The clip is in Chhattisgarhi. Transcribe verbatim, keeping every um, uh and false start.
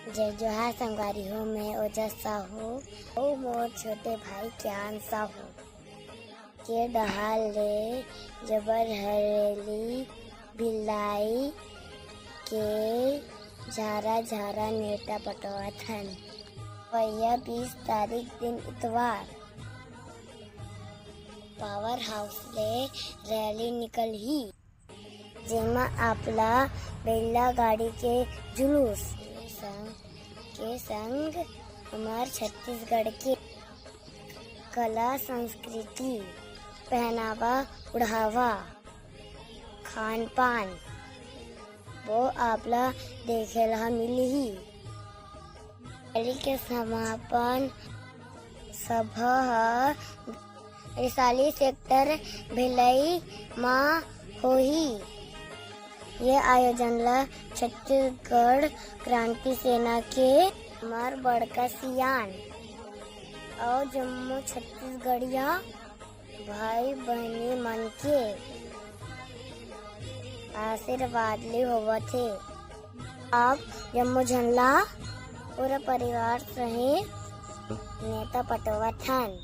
जय जोहार संगवारी हो, मैं ओजस साहू अउ मोर छोटे भाई ज्ञान साहू। के डहार ले जबर हरेली भिलाई के झारा झारा नेवता पटोवत हन। भैया बीस तारीख दिन इतवार पावर हाउस ले रैली निकलही, जेमा आपला बैला गाड़ी के जुलूस संग के संग हमर छत्तीसगढ़ के कला संस्कृति, पहनावा ओढ़ावा, खान पान वो आपला देखे ला मिलही। रैली के समापन सभा ह रिसाली सेक्टर भिलाई म होही। ये आयोजन ला छत्तीसगढ़ क्रांति सेना के हमर बड़का सियान अउ जम्मो छत्तीसगढ़िया भाई बहिनी मन के आशीर्वाद ले होवत हे। आप जम्मो झन ला पूरा परिवार सहित नेवता पटोवत हन।